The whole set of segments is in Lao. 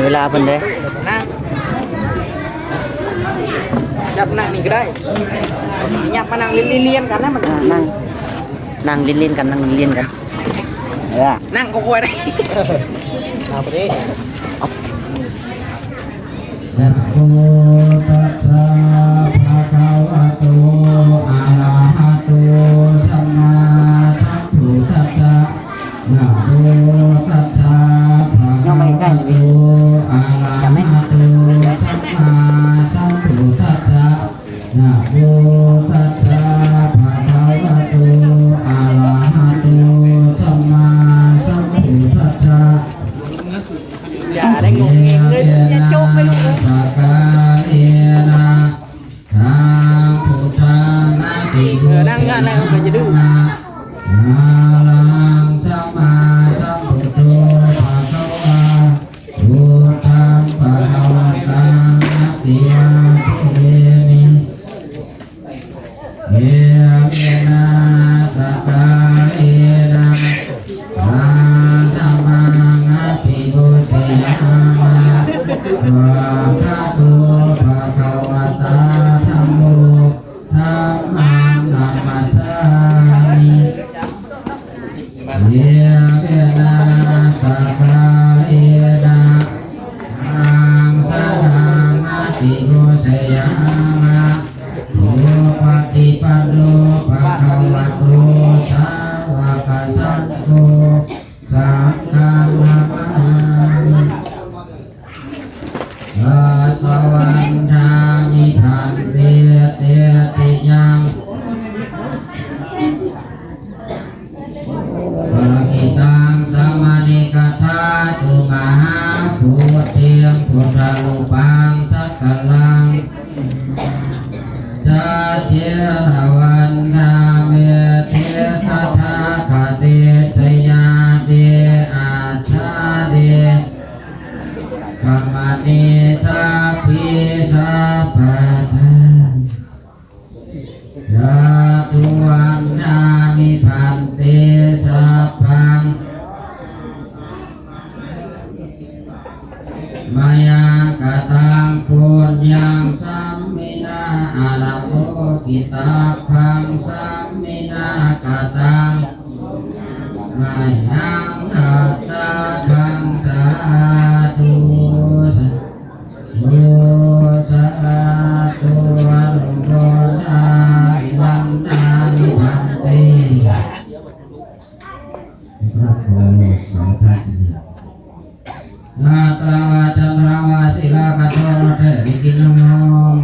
ເວລາເພິ່ນເດ້ ນັ່ງ ຈັບນັ່ງນີ້ກໍໄດ້ ຫຍັບມານັ່ງລຽນໆກັນນະ ມັນ ອ່າ ນັ່ງ ນັ່ງລຽນໆກັນ ນັ່ງລຽນໆກັນ ເອີ ນັ່ງກໍຄວນ ເອົາໄປເດ້. ນະໂມຕັດສະ ພະຄະວະໂຕ ອະລະຫະໂຕ ສຳມາສຳພຸດທັດສະ. ນະໂມຕັດສະ ພະຄະວະໂຕ ອະລະຫະໂຕ ສຳມາສຳພຸດທັດສະ. ນະໂມຕັດສະ ພະຄະວະໂຕ ອະລະຫະໂຕ ສຳມາສຳພຸດທັດສະ. ຢ່າໄດ້ງົງເງຍເລີຍ ຢ່າໂຈກໄປລູກ ສະກາເລນະ ທາງພຸດທັງອະຕິໂກ ເອີ ນັ່ງງານແລ້ວກໍຢ່າດື້ ອະລັງສຳມາສຳພຸດໂທ ພະຄະວາ ພຸດທັງພະຄະວັນຕັງ ອະພິວາເທມິ ເອເມນະ ສະກາເລນະ ທາງທຳມັງ ອະຕິປູຊະຍາມະ ວາຄາໂຕ ພະຄະວະຕາ ທຳໂມ ທຳມັງ ນະມັດສາມິ ເອເມນະ ສະກາເລນະ ທາງສັງຄັງ ອະຕິປູຊະຍາມະ ສຸປະຕິປັນໂນ ພະຄະວະໂຕ ສາວະກະສັງໂຄ ສັງຄັງ ນະມາມິ ອາສະວັນທາມິ ພັນເຕ ເຕຕິຍັງ ປະກິດຕັງ ສະມະນີ ກະຖາຕຸ ມະຫາໂຄຕິງ ພຸດທະຮູປັງ ສັກກະລັງ ຈະເຈລະວັນທາມິ ເຕ ຕະຖາຄະເຕ ຊະຍາເຕ ອັດສາເຕ ກະມະເນ ສັບພີ ສັບປະທາ ສາທຸວັນທາມິ ພັນເຕ ສັບພັງ ມາຍັງກະຕັງ ປຸນຍັງ ສາມິນາ ອາລະໂພກິຕັບພັງ ສາມິນາ ກະຕັງ ມາຍັງ ອັດຕະພັງ ສາທຸ ສາທຸ ສາທຸ ອະນຸໂມທາມິ ວັນທາມິ ພັນເຕ ກາບຂໍສາທຸ ນາຕະລະວາຈັນທະລະວາສີລາຄະໂທນະເທ ມີກິນນຳນອມ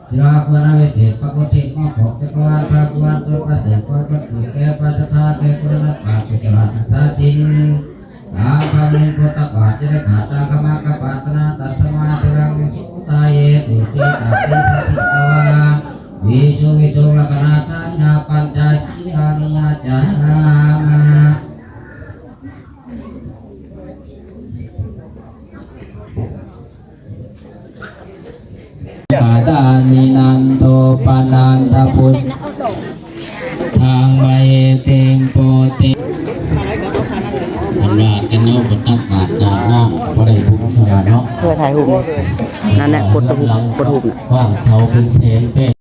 ສິລາຄຸນນະວິເສດ ປະໂກທິມະຂອບຈັກກະວານພາກວານ ຕົນປະເສດຄວາມບັນເກີດແກ່ປະສັດທາ ແກ່ຄຸນນະປາດ ກຸສະລະທັກສາສິນ ຕາມພະມິນພຸດທະບາດ ຈະໄດ້ຂາດຕາງຄະມາກະປາດຕະນາ ຕັດສະມາສີລັງວິສຸດທາເຍ ຕຸຕິຕາຕິສັນຕິກະວາ ວິສຸງວິສຸງລັກຂະນາທາຍາ ປັນຈະສີລານິຍາຈາມະ ກາຕານິ ນັນໂທປະນັນທະພຸດທາງ ມະເຫຕິງໂພຕິ ອັນວ່າກັນເນາະ ບໍ່ຕັກບາດຢາດນ້ຳ ບໍ່ໄດ້ບຸນເທົ່ານັ້ນເນາະ ເພື່ອຖ່າຍຮູບ ນັ້ນແຫຼະ ກົດຮູບ ກົດຮູບນະ ວ່າງເຂົາເປັນແສນແປດ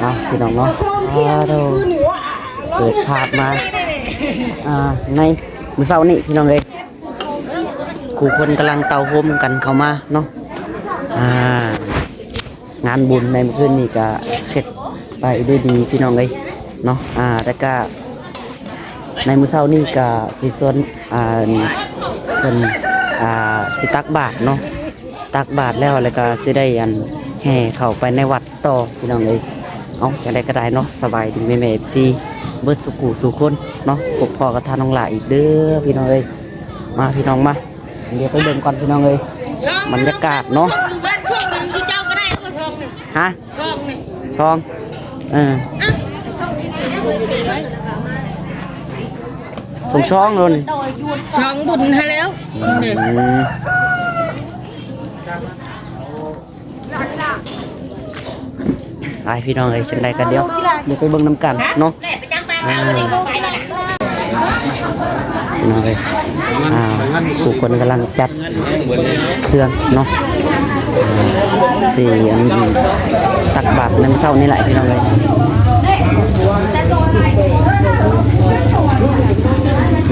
ເອົາ ພີ່ນ້ອງເນາະ ອາ ໂດ ເປີດພາບມາ ອາ ໃນມື້ເຊົ້ານີ້ ພີ່ນ້ອງເອີຍ ຜູ້ຄົນກຳລັງເຕົ້າໂຮມກັນເຂົ້າມາເນາະ ອາ ງານບຸນໃນມື້ຄືນນີ້ກະເສັດໄປດ້ວຍດີພີ່ນ້ອງເອີຍເນາະ ອາ ແລ້ວກະໃນມື້ເຊົ້ານີ້ກະຊິຊວນ ອາ ເພິ່ນ ອາ ຊິຕັກບາດເນາະ ຕັກບາດແລ້ວ ແລ້ວກະຊິໄດ້ ອັນ ແຫ່ເຂົ້າໄປໃນວັດຕໍ່ພີ່ນ້ອງເອີຍ ເອົາ ຈັ່ງໃດກະໄດ້ເນາະ ສະບາຍດີແມ່ໆ ເອັຟຊີ ເບິດສູ່ຜູ້ສູ່ຄົນເນາະ ພົບພໍ້ກັບທ່ານນ້ອງຫຼ້າອີກເດີພີ່ນ້ອງເອີຍ ມາພີ່ນ້ອງມາ ດຽວໄປເບິ່ງກ່ອນພີ່ນ້ອງເອີຍ ບັນຍາກາດເນາະ ຮະ ຊ່ອງນີ້ ຊ່ອງ ເອີ ຊ່ອງ ຊ່ອງໂດນ ຊ່ອງບຸນຫັ້ນແລ້ວ ອືມ ນີ້ ອືມ ໄປພີ່ນ້ອງເອີຍ ຈັ່ງໃດກໍດຽວ ດຽວໄປເບິ່ງນຳກັນເນາະ. ອ່າ ພີ່ນ້ອງເອີຍ ອ່າ ຜູ້ຄົນກຳລັງຈັດເຄື່ອງເນາະ ອ່າ ຊິອັນ ຕັກບາດໃນມື້ເຊົ້ານີ້ແຫຼະພີ່ນ້ອງເອີຍ.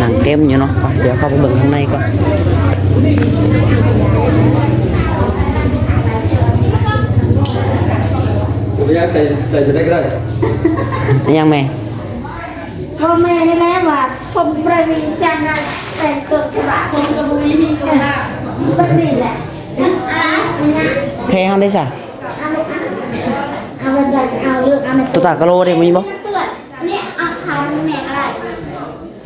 ນັ່ງເຕັມຢູ່ເນາະ ດຽວເຂົ້າໄປເບິ່ງຂ້າງໃນກ່ອນ. ບໍ່ເປັນຫຍັງ ໃສ່ ໃສ່ໄປໄດ້ກໍໄດ້. ອີຫຍັງແມ່? ພໍ່ແມ່ນີ້ແຫຼະວ່າ ຜົມບໍ່ໄດ້ມີຈັງນະ ແຕ່ງຕົວສະບາຍ ຜົມກໍບໍ່ມີ ມີກໍບໍ່ໄດ້ ແບບນີ້ແຫຼະ. ແພເຮົາໄດ້ຊະ? ເອົາແບບໃດກໍເອົາ ເລືອກເອົາ. ໂຕຕາກະໂລເດ້ ມີບໍ່? ນີ້ເອົາຂາວແມ່ກໍໄດ້.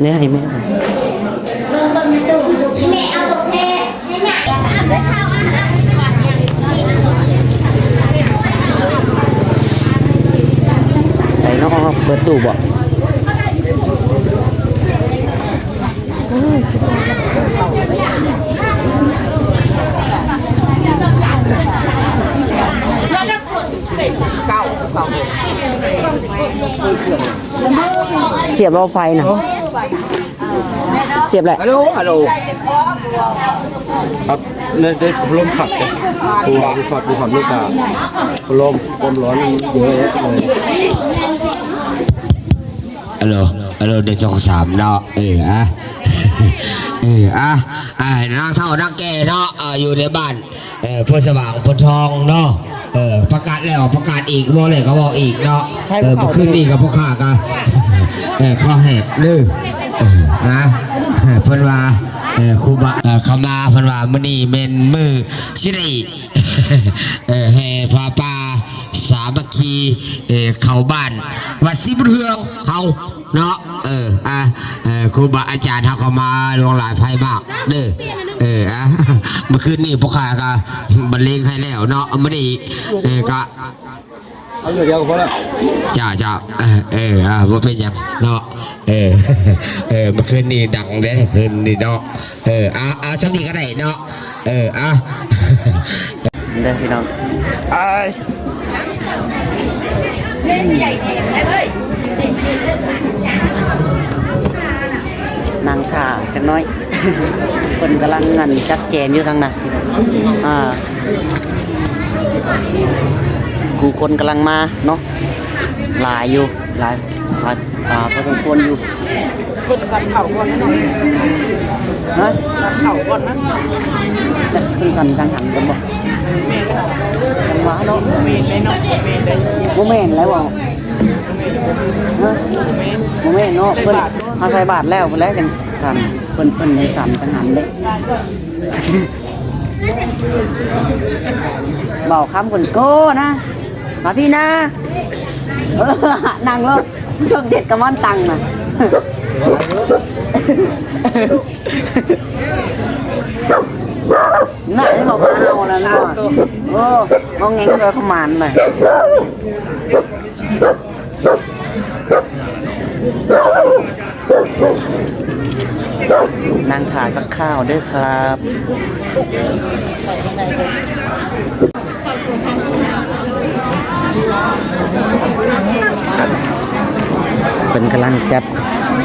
ນີ້ໃຫ້ແມ່ ເບິ່ງ ເບິ່ງໃນຕູ້ ແມ່ເອົາຕົວແພໃຫ້ຍາຍ. ໄປເນາະ ເປີດຕູ້ບໍ? ສຽບແລ້ວໄຟນະ ສຽບແລ້ວ. ຮັລໂຫຼ ຮັລໂຫຼ ຄັບ ໄດ້ ໄດ້ພັດລົມພັດເດ້ ຜູ້ ຜູ້ພັດ ຜູ້ພັດລູກກາພັດລົມ ຄວາມຮ້ອນມັນເຍອະເລີຍ. ຮັລໂຫຼ ຮັລໂຫຼ ໜຶ່ງ ສອງ ສາມ ເນາະ. ເອີ ອະ ເອີ ອະ ອາ ນາງເຖົ້ານາງແກ່ເນາະ ເອີ ຢູ່ໃນບ້ານ ເອີ ໂພນສະຫວ່າງ ໂພນທອງເນາະ. ເອີ ປະກາດແລ້ວປະກາດອີກ ເວົ້າແລ້ວກໍເວົ້າອີກເນາະ. ເອີ ເມື່ອຄືນນີ້ກໍພໍ່ຄ້າກໍ ເອີ ຂໍແຫບເດີ້ ນະ ເພິ່ນວ່າ ເອີ ຄູບາ ເອີ ເຂົ້າມາ ເພິ່ນວ່າມື້ນີ້ແມ່ນມື້ຊິໄດ້ ເອີ ແຫ່ຜ້າປ່າສາມັກຄີ ເອີ ເຂົ້າບ້ານວັດສີບຸນເຮືອງເຮົາເນາະ. ເອີ ອາ ເອີ ຄູບາອາຈານເຮົາກໍມາຫຼວງຫຼາຍໄພມາກເດີ້. ເອີ ອາ ເມື່ອຄືນນີ້ພວກຂ້າກໍບັນເລງໃຫ້ແລ້ວເນາະ. ມື້ນີ້ ເອີ ກໍ ເອົາເທື່ອດຽວກໍພໍແລ້ວ. ເຈົ້າ ເຈົ້າ ເອີ ເອີ ອາ ບໍ່ເປັນຫຍັງເນາະ. ເອີ ເອີ ເມື່ອຄືນນີ້ດັງເດ້ ຄືນນີ້ເນາະ. ເອີ ອາ ເອົາຊ່ຳນີ້ກໍໄດ້ເນາະ. ເອີ ອາ ເດີພີ່ນ້ອງ ນັ່ງຖ້າຈັກໜ້ອຍ ເພິ່ນກຳລັງ ອັນ ຈັດແຈງຢູ່ທາງນັ້ນ ອ່າ ຜູ້ຄົນກຳລັງມາເນາະ ຫຼາຍຢູ່ ຫຼາຍ ຫຼາຍ ອ່າ ພໍສົມຄວນຢູ່. ເພິ່ນສັ່ນເຂົ້າກ່ອນນະເນາະ. ຮະ? ສັ່ນເຂົ້າກ່ອນນະ. ຈັກເພິ່ນສັ່ນຈັງຫັນກັນບໍ່? ແມ່ນແລ້ວ ຈັງຫວະເນາະ. ແມ່ນເດ້ເນາະ ແມ່ນເດ້. ບໍ່ແມ່ນແລ້ວບໍ່? ຮະ? ບໍ່ແມ່ນ ບໍ່ແມ່ນເນາະ. ເພິ່ນ ເຮົາໃສ່ບາດແລ້ວ ເພິ່ນແລ້ວຈັ່ງສັ່ນ ເພິ່ນ ເພິ່ນໃຫ້ສັ່ນຈັງຫັນເດ້. ເບົາຄຳຄົນໂກ້ນະ ມາພີ້ນາ ເອີ ນັ່ງໂລດ ເທິງເສັດກະມ່ອນຕັງນະ ນະ ໄດ້ບອກວ່າເຮົານັ້ນ ໂອ້ ງອງແງງໂດຍຂະໝານນະ. ນັ່ງຖ້າສັກຄາວເດີ້ຄັບ. ເພິ່ນກຳລັງຈັດ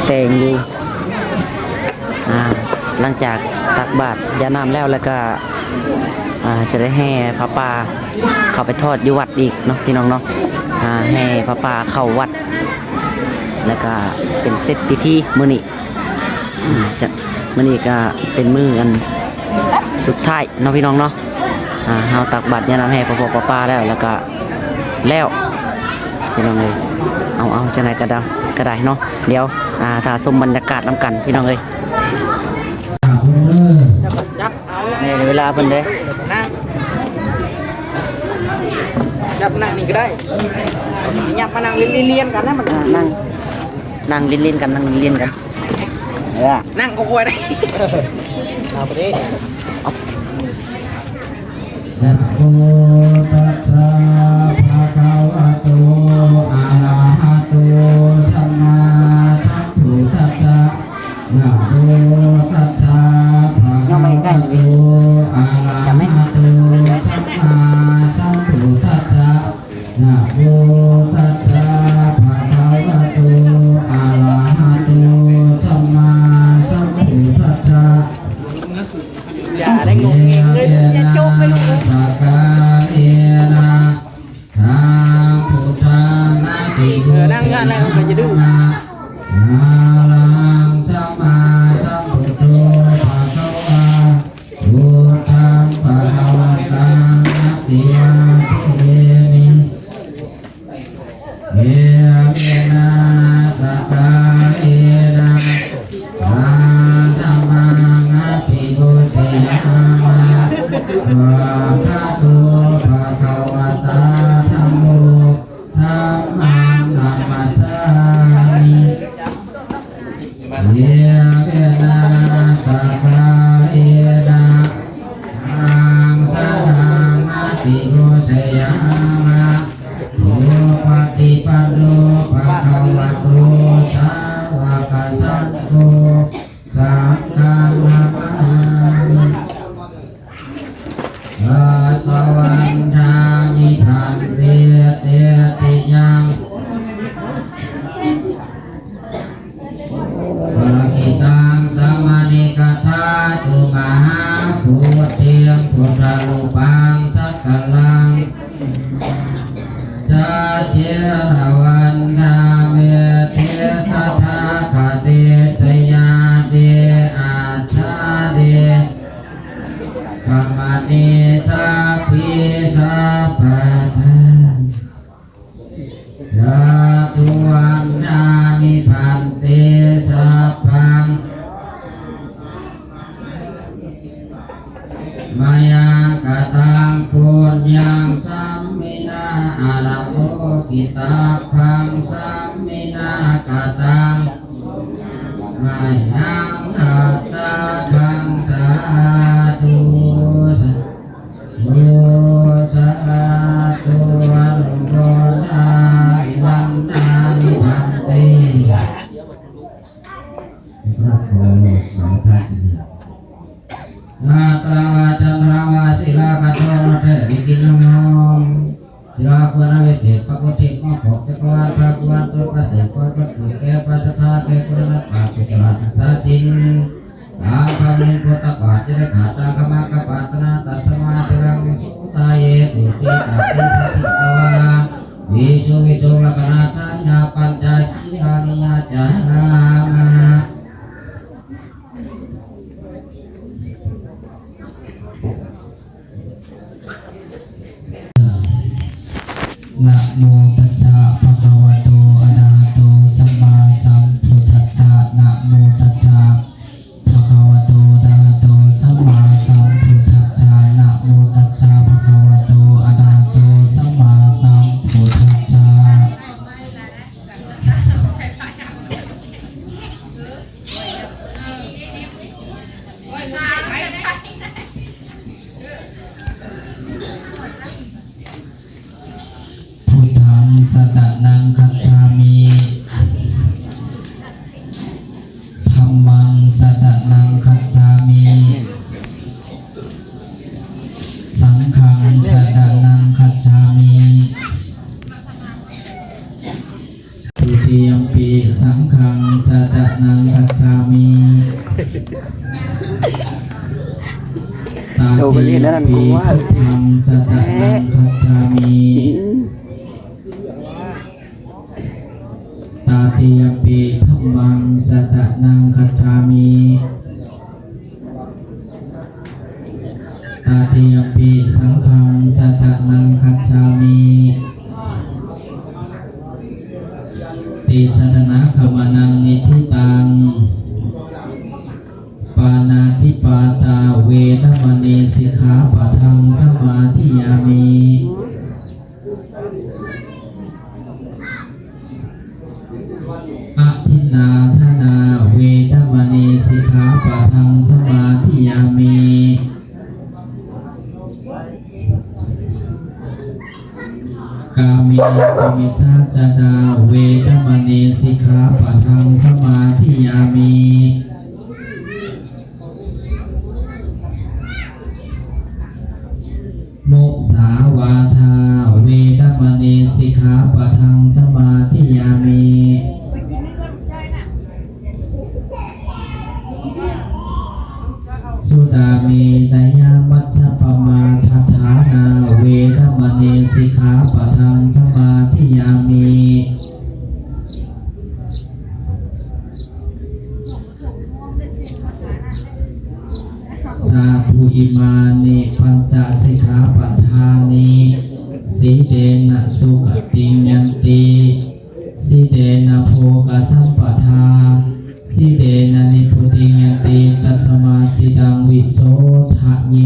ແຕ່ງຢູ່ ອ່າ ຫຼັງຈາກຕັກບາດຢານ້ຳແລ້ວ ແລ້ວກະ ອ່າ ຈະໄດ້ແຫ່ຜ້າປ່າເຂົ້າໄປທອດຢູ່ວັດອີກເນາະ ພີ່ນ້ອງເນາະ. ອ່າ ແຫ່ຜ້າປ່າເຂົ້າວັດ ແລ້ວກະເປັນເສັດພິທີມື້ນີ້. ອ່າ ຈະ ມື້ນີ້ກະເປັນມື້ອັນສຸດທ້າຍເນາະ ພີ່ນ້ອງເນາະ. ອ່າ ເຮົາຕັກບາດຢານ້ຳແຫ່ພໍ່ພໍ່ປ້າໆແລ້ວ ແລ້ວກະ ແລ້ວ ພີ່ນ້ອງເອີຍ. ເອົາ ເອົາ ຈັ່ງໃດກໍໄດ້ ກໍໄດ້ເນາະ. ດຽວ ອ່າ ຖ້າຊົມບັນຍາກາດນຳກັນ ພີ່ນ້ອງເອີຍ. ໃນເວລາເພິ່ນເດ້ ນັ່ງ ຈັບນັ່ງນີ້ກໍໄດ້ ຫຍັບມານັ່ງລຽນໆກັນນະ ມັນ ອ່າ ນັ່ງ ນັ່ງລຽນໆກັນ ນັ່ງລຽນໆກັນ. ເອີ ນັ່ງກໍຄວນ ເອົາໄປເດ້. ນະໂມຕັດສະ ພະຄະວະໂຕ ອະລະຫະໂຕ ສຳມາສຳພຸດທັດສະ. ນະໂມຕັດສະ ພະຄະວະໂຕ ອະລະຫະໂຕ ສຳມາສຳພຸດທັດສະ. ນະໂມ ເງິນຢ່າໂຈະໄປລູກເອີຍ ສາກາເລນະ ທັງພຸດທັງອະຕິ ເອີ ນັ່ງຢູ່ຫັ້ນແຫຼະ ມັນກໍຢ່າດື້ ມະ ອະລະຫັງ ສຳມາສຳພຸດໂທ ພະຄະວາ ພຸດທັງ ພະຄະວັນຕັງ ອະພິວາເທມິ ເອເມນະ ສາກາເລນະ ທັງ ທຳມັງ ອະທິປູຊະຍາມະ ພະຄະວະໂຕ ພະຄະວະຕາ ທຳໂມ ທຳມັງ ນະມັດສາມິ ເອເມນະ ສາກາເລນະ ທັງ ສັງຄັງ ອະທິປູຊະຍາມະ ສຸປະຕິປັນໂນ ພະຄະວະໂຕ ສາວະກະສັງໂຄ ສັງຄັງ ນະມາມິ ອາສະວັນທາມິ ພັນເຕ ເຕຕິຍັງ ປະກິດຕັງ ສະມະນີກະຖາຕຸ ມະຫາໂຄຕິງ ພຸດທະຮູປັງ ສັກກາລັງ ຈາຕິລະວັນທາມິ ເຕ ຕະຖາຄະເຕ ຊະຍານິ ອາຊານິ ກະມະນີ ສັບພິ ສັບປະທາ ຈາຕຸວັນທາມິ ພັນເຕ ສັບພັງ ມາຍັງກະຕັງ ປຸນຍັງ ສາມິນາ ອະລະໂອກິຕັບພັງ ສາມິນາ ກະຕັງ ມາຍັງ ອັດຕະພັງ ສາທຸ ສາທຸ ສາທຸ ອະນຸໂມທາມິ ວັນທາມິ ພັນເຕ ກາບຂໍສາທຸ ຍາຕຣາວາຈັນຕຣາວາສີລາກະໂຕນະເທ ວິກິນນະໂມ ສີລາໂກນະວິເສດ ປະໂກທິມະພອກຈັກກະວານພາກວານ ຕົນປະເສີດຄວາມບັນເກີດແກ່ປາສະທາແກ່ຄຸນນະພາບ ກຸສະລະຮັກສາສິນ ຕາມພະມິນພຸດທະບາດ ຈະໄດ້ຂາດຕາງຂະມາກະປາດຕະນາ ຕັດສະມາສີລັງວິໂສທາເຍ ໂຕຕິຕາຕິສັດທິກະວາ ວິສຸງວິສຸງລັກຂະນາທາຍາ ປັນຈະສີລານິຍາຈາມາ ນະໂມຕັດສະ ພະຄະວະໂຕ ອະລະຫະໂຕ ສຳມາສຳພຸດທັດສະ ນະໂມຕັດສະ ພະຄະວະໂຕ ອະລະຫະໂຕ ສຳມາສຳພຸດທັດສະ ນະໂມຕັດສະ ພະຄະວະໂຕ ອະລະຫະໂຕ ສຳມາສຳພຸດທັດສະ. ພຸດທັງ ສະຕະນັງ ຄັດສາມິ ທຳມັງ ສະຕະນັງ ຄັດສາມິ ສັງຄັງ ສະຕະນັງ ຄັດສາມິ ທຸຕິຍຳປິ ສັງຄັງ ສະຕະນັງ ຄັດສາມິ ຕະຕິຍຳປິ ພຸດທັງ ສະຕະນັງ ຄັດສາມິ ຕະຕິຍຳປິ ທຳມັງ ສະຕະນັງ ຄັດສາມິ ຕະຕິຍຳປິ ສັງຄັງ ສະຕະນັງ ຄັດສາມິ ຕິສະຣະນະກຳມະນັງ ນິດທິຕັງ ປານາຕິປາຕາ ເວລະມະນີ ສິກຂາປະທັງ ສະມາທິຍາມິ ອະທິນນາທານາ ເວລະມະນີ ສິກຂາປະທັງ ສະມາທິຍາມິ ກາເມສຸມິດສາຈາລາ ເວລະມະນີ ສິກຂາປະທັງ ສະມາທິຍາມິ ມຸສາວາທາ ເວລະມະນີ ສິກຂາປະທັງ ສະມາທິຍາມິ ສ ສຸລາເມລະຍະມັດຊະປະມາທະຖານາ ເວລະມະນີ ສິກຂາປະທັງ ສະມາທິຍາມິ. ສາທຸ ອິມານິ ປັນຈະສິກຂາປະທານິ ສີເລນະສຸຂະຕິງຍັນຕິ ສີເລນະໂພກະສຳປະທາ ສີເລນະນິບພຸຕິງຍັນຕິ ຕັດສະມາສີລັງວິໂສທະເຍ.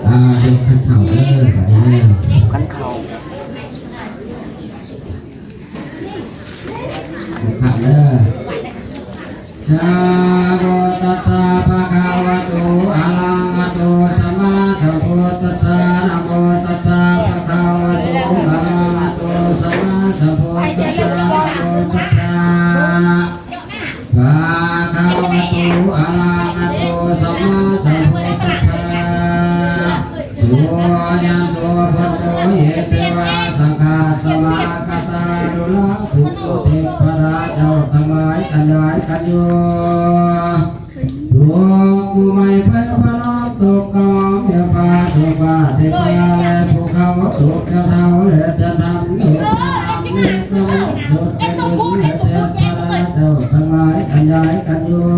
ອ່າ ຍົກຂັນເຂົ້າເດີ ບັດນີ້ເດີ ຂັນເຂົ້າ ຂັນເຂົ້າເດີ. ນະໂມຕັດສະ ພະຄະວະໂຕ ອະລະຫະໂຕ ສຳມາສຳພຸດທັດສະ. ນະໂມຕັດສະ ພະຄະວະໂຕ ອະລະຫະໂຕ ສຳມາສຳພຸດທັດສະ. ນະໂມຕັດສະ ພະຄະວະໂຕ ອະລະຫະໂຕ ສຳມາສຳພຸດທັດສະ. ສຸຍັນໂຕ ພຸດໂທ ເຢ ເທວາ ສັງຄາ ສະມາກະຕາ ດູລາ ພູໂຕ ເທບພະລາເຈົ້າທັງຫຼາຍ ອັນຍາຍກັນຢູ່ ທຸກຜູ້ໄໝ້ໄພພະນອມ ທຸກກະໝ່ອມ ເທວາ ທຸກຟ້າເທວາ ແລະ ພູເຂົາ ທຸກເຈົ້າເຖົ້າ ແລະ ເຈົ້າທຳ ທຸກນາງ ທຸກສະໝຸດ ທຸກເຈົ້າບຸນ ແລະ ເທບພະລາເຈົ້າທັງຫຼາຍ ອັນຍາຍກັນຢູ່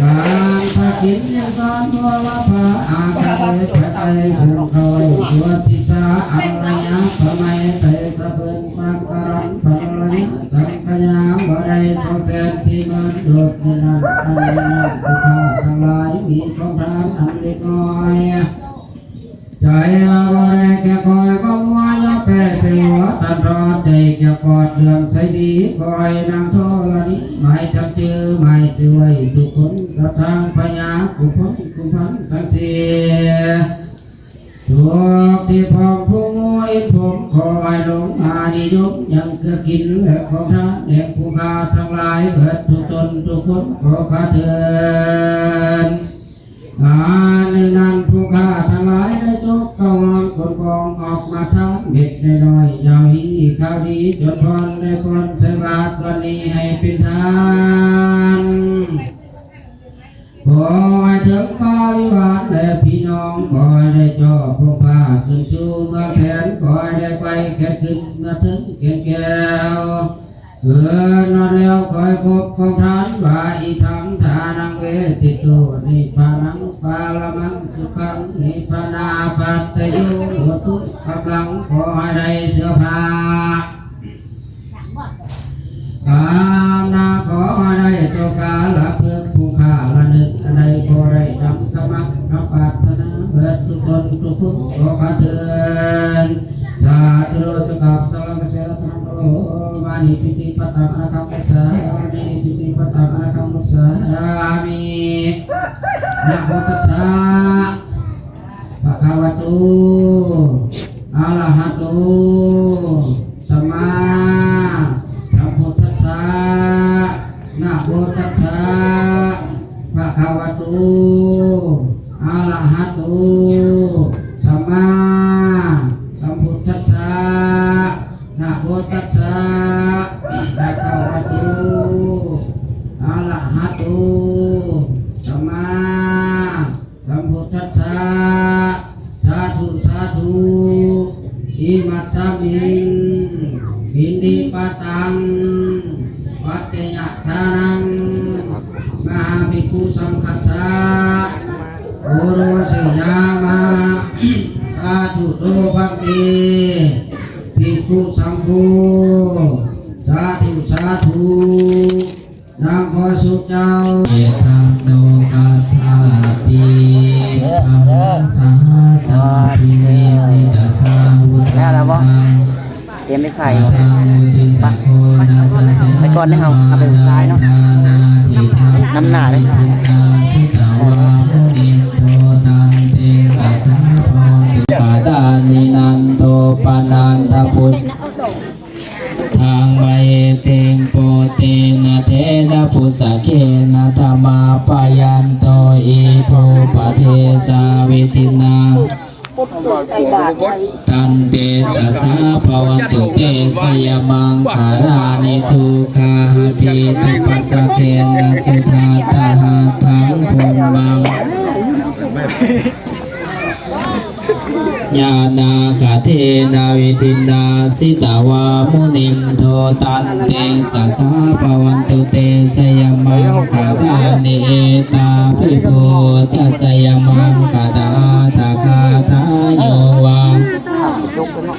ການພະກິນຍັງສອນມໍລະພາ ອາຄາເດ ພະໄຕ ບຸງເຂົ້າ ໂຍທິສາ ອັນລະຍະ ພະໄມ ໄຕຕະເບິ່ງ ປັງກະລັນ ພັນລະຍະ ສັງຂະຍາ ບໍ່ໄດ້ສອງແສນສີ່ໝື່ນ ໂດດໃນນັ້ນ ອັນໃນນັ້ນ ຜູ້ຂ້າທັງຫຼາຍ ມີຂອງທານອັນເລັກນ້ອຍ ໃຈລະບໍ່ໄດ້ແກ່ຂ້ອຍ ບໍ່ມົວຢ່າແປໃສ່ຫົວ ທ່ານທອດໃຈຈະກອດເລື່ອມໃສດີ ຂໍໃຫ້ນາງທໍລະນີ ໝາຍຈຳຈື່ ໝາຍຊື່ໄວ້ທຸກຄົນ ກັບທາງພະຍາກຸມພົນກຸມພັນທັງສີ່ ທຸກທີ່ພ້ອມຜູ້ງູອິນຜົມ ຂໍໃຫ້ຫຼົງອານິຍົມ ຍັງເກືອກິນ ແລະ ຂອງທານແຫ່ງຜູ້ຂ້າທັງຫຼາຍ ເບິດທຸກຕົນທຸກຄົນ ຂໍຂ້າເທີນ. ອາ ໃນນັ້ນຜູ້ຂ້າທັງຫຼາຍໄດ້ຈົກເຂົ້າຫ້ອງຂົນຂອງອອກມາທານເມັດນ້ອຍໆ ຢ່າງຮີຂ່າວດີຈົນພອນໄດ້ປ່ອນໃສ່ບາດວັນນີ້ໃຫ້ເປັນທານ ຂໍໃຫ້ເຖິງປະລິວານ ແລະ ພີ່ນ້ອງ ຂໍໃຫ້ໄດ້ຈອບພົງພາຂຶ້ນສູ່ເມືອງແຜນ ຂໍໃຫ້ໄດ້ໄກແກ່ນຂຶ້ນມາເຖິງແກ່ນແກ້ວ ເອີ ນອນແລ້ວຂໍໃຫ້ຄົບຂອງທ່ານວ່າ ອິທັງທານັງເວທິຕຸ ນິບພານັງປະລະມັງສຸຂັງ ນິບພານາປັດຕະໂຍໂຫຕຸ ກຳລັງຂໍໃຫ້ໄດ້ເສື້ອຜ້າ ກຳນາຂໍໃຫ້ໄດ້ໂຕກາລະເພິກ ພຸງຄາລະນຶກອັນໃດຂໍໄດ້ດັ່ງຄຳມັກຄຳປາດຖະໜາ ເບິດທຸກຕົນທຸກຄົນຂໍຂ້າເທີນ. ສາທຸ ເຈົ້າຂ້າພະເຈົ້າລັກກະເສນລັດຕະນັງໂຕ ມານິປິຕິປະຕັງອະລະຄັງມຸດສາມິ ນິປິຕິປະຕັງອະລະຄັງມຸດສາມິ. ນະໂມຕັດສະ ພະຄະວະໂຕ ອະລະຫະໂຕ ສຳມາສຳພຸດທັດສະ. ນະໂມຕັດສະ ພະຄະວະໂຕ ອະລະຫະໂຕ ສຳມາສຳພຸດທັດສະ. ນະໂມຕັດສະ ພະຄະວະໂຕ ອະລະຫະໂຕ ສຳມາ ສຳພຸດທັດສະ. ສາທຸ ສາທຸ. ອິມັດສະມິງ ພິນດິປະຕັງ ປັດຈະຍະທານັງ ມະຫາພິກຂຸສັງຄັດສະ ໂອໂຣຊະຍາມະ. ສາທຸໂຕ ພັນເຕ ພິກຂຸສັງໂຄ. ສາທຸ ສາທຸ. ນາງຂໍສຸກເຈົ້າ ເອຕັງໂລກັດສາຕິ ທຳມັງສະຫະສັງ ພິນິມມິຕະສາວຸດທັງ ຕຽມໄປໃສ່ ໄປກ່ອນເດີເຮົາ ເອົາໄປທາງຊ້າຍເນາະ ນຳໜ້າເດີ. ເອີ ນາທິທັງ ປຸນນາສິຕະວາ ມຸນິນໂທ ຕັນເຕ ທັງມະເຫຕິງ ປຸດຕິນະ ເຖລະບຸດສະເກນະ ທະມາປະຍັນໂຕ ອິໂທປະເທສາ ວິທິນາ ຕັນເຕຊະສາ ພະວັນຕຸເຕ ໄຊຍະມັງຄະລານິ ທຸກຂາຫະເຕ ທຸປັດສະເກນະ ສຸທັດທະຫັດທັງ ພຸມມັງ ຍານາກະເທນະ ວິທິນນາ ສິຕະວາ ມຸນິນໂທ ຕັນເຕຊະສາ ພະວັນຕຸເຕ ໄຊຍະມັງຄະລານິ ເອຕາພິ ພຸດທະໄຊຍະມັງຄະລາ ທະກະຖາ ໂຍວາ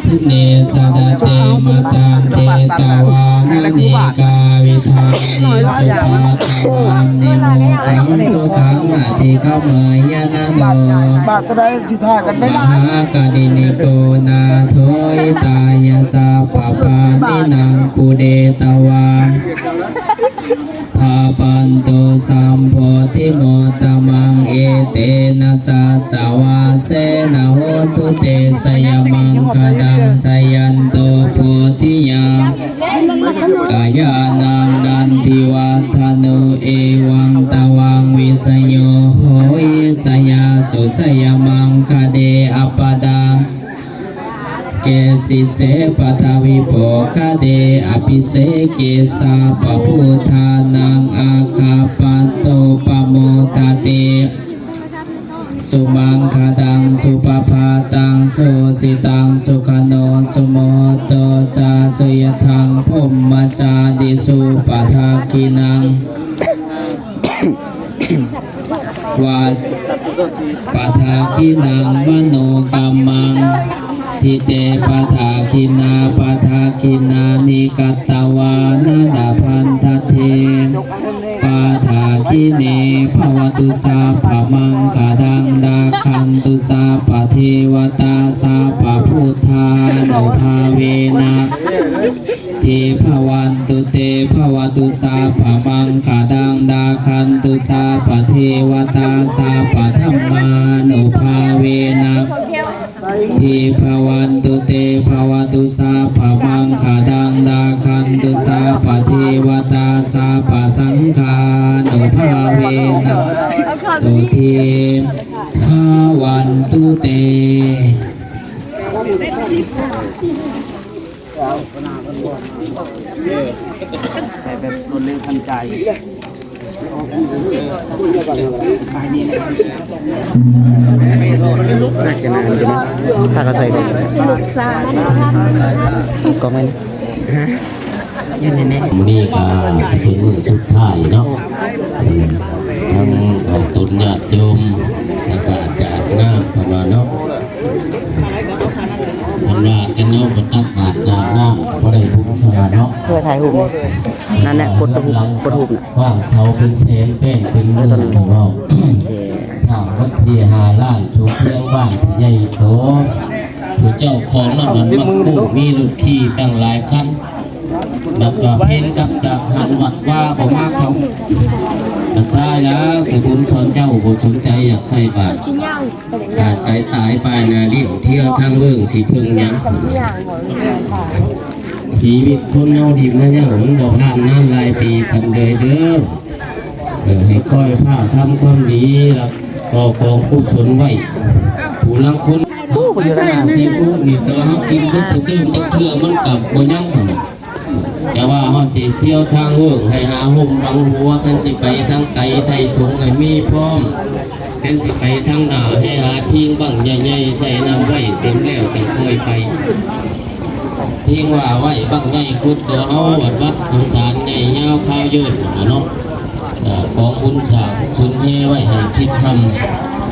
ທິເນ ສະດາເຕ ມະຕັງ ເຕຕະວາ ນະເນກາວິທານິ ສຸພາທະວານິ ໂມຄັງສຸຂັງ ອະທິກະເມຍ ຍະນະໂນ ບາດໂຕໃດ ສຸດທ້າຍກັນໄດ້ ມະຫາກາລິນິໂກ ນາໂທ ຫິຕາຍະ ສັບພະປານິນັງ ປຸເຣຕະວາ ພະວັນຕຸ ສຳໂພທິມຸດຕະມັງ ເອເຕນະ ສັດສະວາເສນະ ໂຫຕຸເຕ ໄຊຍະມັງຄະລັງ ຈະຍັນໂຕ ໂພທິຍາ ກະຍານັງ ນັນທິວັດທະໂນ ເອວັງຕະວັງ ວິຊະໂຍ ໂຫຫິ ຊະຍາສຸ ໄຊຍະມັງຄະເລ ອະປະດາ ເກສິເສ ປັດຖະວິໂພຄະເດ ອະພິເສເກ ສັບພະພຸດທານັງ ອາຄາປັດໂຕ ປະໂມທະເຕ ສຸມັງຄະລັງ ສຸປະພາຕັງ ໂສສິຕັງ ສຸຂະໂນ ສຸໂມໂຕ ຈາສຸ ຍະທັງ ພົມມະຈາລີ ສຸ ປະທັກຂິນັງ ວັດ ປະທັກຂິນັງ ມະໂນກຳມັງ ທິເຕ ປະທັກຂິນາ ປະທັກຂິນານິ ກະຕະວາ ນະ ລະພັນທະເທ ປະທັກຂິເນ ພະວະຕຸ ສັບພະມັງຄະລັງ ລັກຂັນຕຸ ສັບພະເທວະຕາ ສັບພະພຸດທານຸພາເວນະ ເທພະວັນຕຸເຕ ພະວະຕຸ ສັບພະມັງຄະລັງ ລັກຂັນຕຸ ສັບພະເທວະຕາ ສັບພະທຳມານຸພາເວນະ ເທພະວັນຕຸເຕ ພະວະຕຸ ສັບພະມັງຄະລັງ ລັກຂັນຕຸ ສັບພະເທວະຕາ ສັບພະສັງຄານຸພາເວນະ ໂສເທພະວັນຕຸເຕ. ໃຫ້ແບບລວດເລັວທັນໃຈ ໜ້າຈະນານຢູ່ເນາະ ຖ້າເຂົາໃສ່ກ່ອນ ກອງແມ່ນ ຮະ ຢູ່ໃນນີ້ ມື້ນີ້ກະເປັນມື້ສຸດທ້າຍເນາະ ເອີ ທັງອອກຕົນຍາດໂຍມ ແລ້ວກະອາດຈະອາບນ້ຳ ເພິ່ນວ່າເນາະ. ເພິ່ນວ່າ ຄັນເຮົາບໍ່ຕັກບາດຢາດນ້ຳ ບໍ່ໄດ້ບຸນເພິ່ນວ່າເນາະ ເພື່ອຖ່າຍຮູບ ນັ້ນແຫຼະ ກົດຮູບ ກົດຮູບນະ ວາງເສົາເປັນແສນ ແປ້ງເປັນໝື່ນ ເອີ ເພິ່ນເວົ້າ ໂອເຄ ສ້າງວັດສີ່ຫ້າລ້ານ ສູງພຽງບ້ານທີ່ໃຫຍ່ໂຕ ຜູ້ເຈົ້າຂອງນັ້ນມັນມັກກູ້ ມີລົດຂີ່ຕັ້ງຫຼາຍຄັນ ບັດວ່າເພນກັບຈາກຫັ້ນວັດວ່າບໍ່ມາເຂົ້າ ກະຊາຍແລ້ວ ແຕ່ບຸນສອນເຈົ້າບໍ່ສົນໃຈຢາກໃສ່ບາດ ຂາດໃຈຕາຍປາຍໜ້າລ້ຽວ ທ່ຽວທາງເບິ່ງຊິເພິ່ງຫຍັງ ຊີວິດຄົນເຮົານີ້ມາຍັງ ມັນບໍ່ຜ່ານນານຫຼາຍປີປານໃດເດີ້ ເອີ ໃຫ້ຄອຍພາກທຳຄວາມດີ ແລ້ວກໍ່ກອງກຸສົນໄວ້ ຜູ້ລາງຄົນ ຜູ້ບໍ່ຢູ່ນານ ຊິປຸກນີ້ ແຕ່ວ່າເຮົາກິນບໍ່ຕື່ມຈັກເທື່ອ ມັນກະບໍ່ຍັງຫັ້ນແຫຼະ. ແຕ່ວ່າເຮົາຊິທ່ຽວທາງເວີ້ງໃຫ້ຫາຮົ່ມບັງຫົວ ຄັນຊິໄປທາງໄກໄຖ່ຖົງໃຫ້ມີພ້ອມ ຄັນຊິໄປທາງໜ້າໃຫ້ຫາທິງບັ້ງໃຫຍ່ໆ ໃສ່ນ້ຳໄວ້ເຕັມແລ້ວຈັ່ງຄ່ອຍໄປ ທິງວ່າໄວ້ບັ້ງໃຫຍ່ຂຸດຕໍ່ເຮົາ ວັດວັດສົງສານໃຫຍ່ຍາວຄາວເຍີນຫັ້ນເນາະ ເອີ ກອງບຸນສ້າງສຸນເຮໄວ້ໃຫ້ຄິດທຳ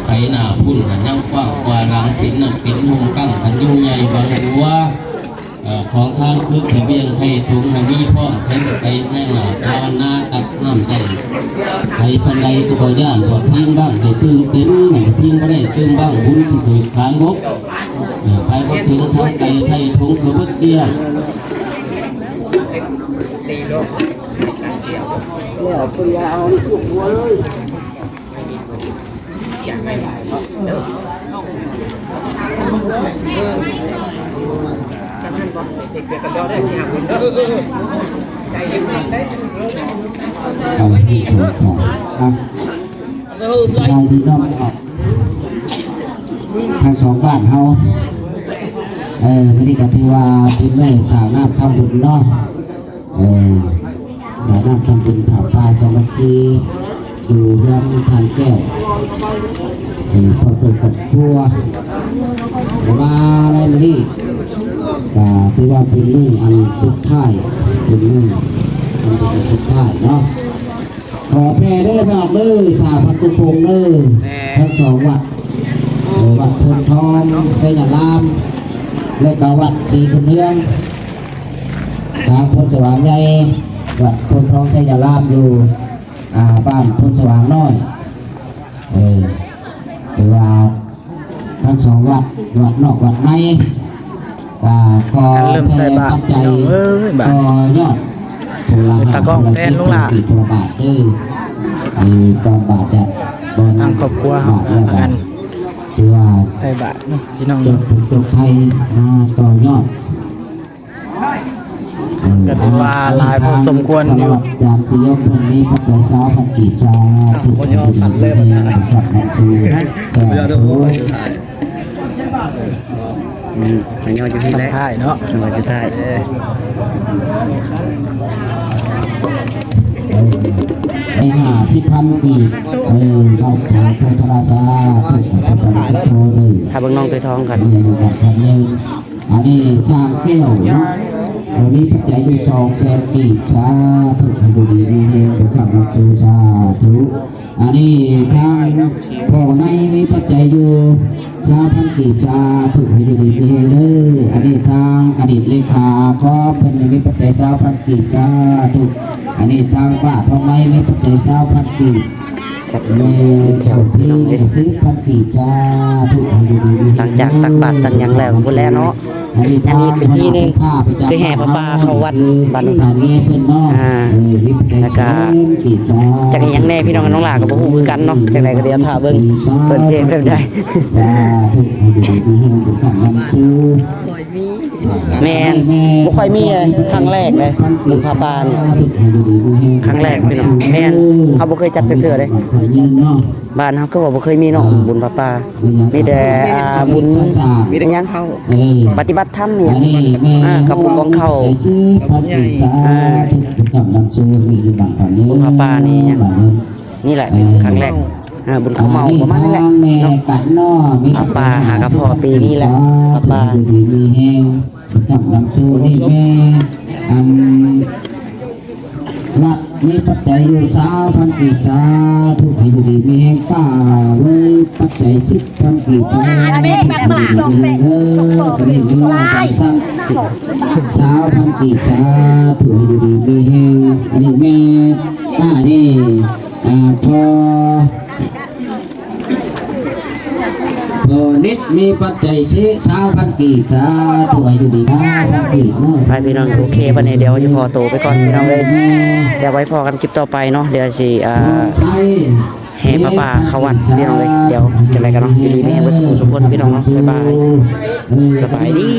ໄປໜ້າພຸ້ນຫັ້ນຍັງກວ້າງກວ່າຫຼັງ ສິນນັ້ນເປັນຮົ່ມກັ້ງ ຄັນຢູ່ໃຫຍ່ບັງຫົວ ເອີ ຂອງທານຄືສະບຽງໄຖ່ຖົງໃຫ້ມີພ້ອມ ໃຜໄປໃນໜ້າພາວະນາຕັກນ້ຳໃສ່ ໃຜປານໃດກໍບໍ່ຢ້ານ ບໍ່ທີງບ້າງໃຫ້ຕື່ມເຕັມ ໃຫ້ທີງບໍ່ໄດ້ຕື່ມບ້າງ ບຸນຊິເກີດຂານບົກ ເອີ ໄປບໍ່ເຖິງທາງໄກໄຖ່ຖົງກໍເບິດກ້ຽງ ແລ້ວເພິ່ນວ່າເອົາໃຫ້ທຸກຫົວເລີຍ. ເອີ ເອີ ເອີ ເອົາ ໜຶ່ງ ສອງ ສາມ ອ່ະ ສະບາຍດີເນາະ ທັງສອງບ້ານເຮົາ. ເອີ ມື້ນີ້ກໍຖືວ່າເປັນມື້ສາດນ້ຳທຳບຸນເນາະ. ເອີ ສາດນ້ຳທຳບຸນຜ້າປ່າສາມັກຄີ ຢູ່ເຮືອນທ່ານແກ້ວ ເອີ ພ້ອມດ້ວຍຄອບຄົວ. ມາໃນມື້ນີ້ກໍຖືວ່າເປັນມື້ອັນສຸດທ້າຍ ເປັນມື້ອັນສຸດທ້າຍເນາະ. ຂໍແຜ່ເດີບາດເດີ ສາພັນຕຸພົງເດີ ແມ່ນ ທັງສອງວັດ ເອີ ວັດໂພນທອງໄຊຍະລາມ ແລະກະວັດສີບຸນເຮືອງ ທາງໂພນສະຫວ່າງໃຫຍ່ ວັດໂພນທອງໄຊຍະລາມ ຢູ່ ອ່າ ບ້ານໂພນສະຫວ່າງນ້ອຍ. ເອີ ຖືວ່າທັງສອງວັດ ວັດນອກວັດໃນ ກໍຂໍແຜ່ປັດໄຈຕໍ່ຍອດ ຄົນລະຫ້າ ຄົນລະສິບ ຄົນລະບາດເດີ. ເອີ ກ່ອນບາດຈະບໍ່ ທາງຄອບຄົວເຮົາ ບາດລະບາດ ຖືວ່າໄດ້ບາດເນາະ ພີ່ນ້ອງເນາະ ຈົບທຸກຈົບໄພ ມາຕໍ່ຍອດ. ກໍຖືວ່າຫຼາຍພໍສົມຄວນຢູ່. ສຳລັບອາຈານສະຫຍອມເພິ່ນມີປັດໄຈຊາວພັນກີບ ສາທຸ ອືມ ໃຫ້ຍອດຢູ່ຫັ້ນແຫຼະ ຕອນທ້າຍເນາະ ຕອນສຸດທ້າຍ ເອີ ໃຫ້ຫ້າສິບພັນກີບ ເອີ ເອົາໄປໂພດທະນາ ສາທຸ ຂໍໃຫ້ເບິ່ງນ້ອງເຄີຍທອງກັນ ອັນນີ້ສ້າງແກ້ວເນາະ ເອີ ມີປັດໄຈຢູ່ສອງແສນກີບ ສາທຸ ໃຫ້ຢູ່ດີມີແຮງ ບຸນຄ້ຳນຳສູ່ ສາທຸ. ອັນນີ້ທາງພໍ່ໃນມີປັດໄຈຢູ່ສາມພັນກີບ ສາທຸ ໃຫ້ຢູ່ດີມີແຮງເດີ. ອັນນີ້ທາງອະດີດເລຂາຂອງເພິ່ນມີປັດໄຈສາມພັນກີບ ສາທຸ. ອັນນີ້ທາງປ້າທອງໄມມີປັດໄຈສາມພັນກີບ ແມ່ເຖົ້າພີສີ່ພັນກີບ ສາທຸ ໃຫ້ຢູ່ດີມີແຮງ. ຫຼັງຈາກຕັກບາດຕັກຫຍັງແລ້ວພຸ້ນແຫຼະເນາະ ຍັງມີອີກພິທີໜຶ່ງ ຄືແຫ່ຜ້າປ່າເຂົ້າວັດບັດນີ້ ອ່າ ແລ້ວກະຈັກອີ່ຫຍັງແດ່ ພີ່ນ້ອງນ້ອງຫຼ້າກໍບໍ່ຮູ້ຄືກັນເນາະ. ຈັ່ງໃດກໍດຽວຖ້າເບິ່ງເພິ່ນຊິເຮັດແບບໃດ. ແມ່ນ ບໍ່ຄ່ອຍມີເລີຍ ຄັ້ງແລກເລີຍ ບຸນຜ້າປ່ານີ້ ຄັ້ງແລກ ພີ່ນ້ອງ. ແມ່ນ ເຮົາບໍ່ເຄີຍຈັດຈັກເທື່ອເດ້ ບ້ານເຮົາຄືວ່າບໍ່ເຄີຍມີເນາະ ບຸນຜ້າປ່າ ມີແຕ່ ອ່າ ບຸນ ມີແຕ່ຫຍັງ ປະຕິບັດທຳນີ້ ອ່າ ກັບບຸນກອງເຂົ້າ ອ່າ ບຸນຜ້າປ່ານີ້ ນີ້ແຫຼະ ຄັ້ງແລກ ອ່າ ບຸນເຂົ້າເໝົາປະມານນີ້ແຫຼະເນາະ. ຜ້າປ່າຫາກະພໍ້ປີນີ້ແຫຼະ ຜ້າປ່າ ນຳສູ່ນີ້ແມ່ ອັນ ວັດມີປັດໄຈຢູ່ຊາວພັນກີບ ສາທຸ ໃຫ້ຢູ່ດີມີແຮງ. ປ້າມີປັດໄຈສິບພັນກີບ ສາທຸ ໃຫ້ຢູ່ດີມີແຮງເດີ. ອັນນີ້ມີອາຈານສັງຊາວພັນກີບ ສາທຸ ໃຫ້ຢູ່ດີມີແຮງ. ອັນນີ້ແມ່ປ້ານີ້ ອ່າ ພໍ ເພິ່ນນິດມີປັດໄຈສິບ ຊາວພັນກີບ ສາທຸ ໃຫ້ຢູ່ດີຊາວພັນກີບເນາະ. ໄປພີ່ນ້ອງ ໂອເຄ ບັດນີ້ດຽວຊິຂໍໂຕໄປກ່ອນພີ່ນ້ອງເອີຍ ດຽວໄວ້ພໍ້ກັນຄລິບຕໍ່ໄປເນາະ. ດຽວຊິ ອ່າ ແຫ່ຜ້າປ່າເຂົ້າວັດພີ່ນ້ອງເອີຍ. ດຽວຈັ່ງໃດກໍເນາະ ຢູ່ດີມີແຮງເບິດສູ່ຄົນພີ່ນ້ອງເນາະ. ບາຍບາຍ ສະບາຍດີ.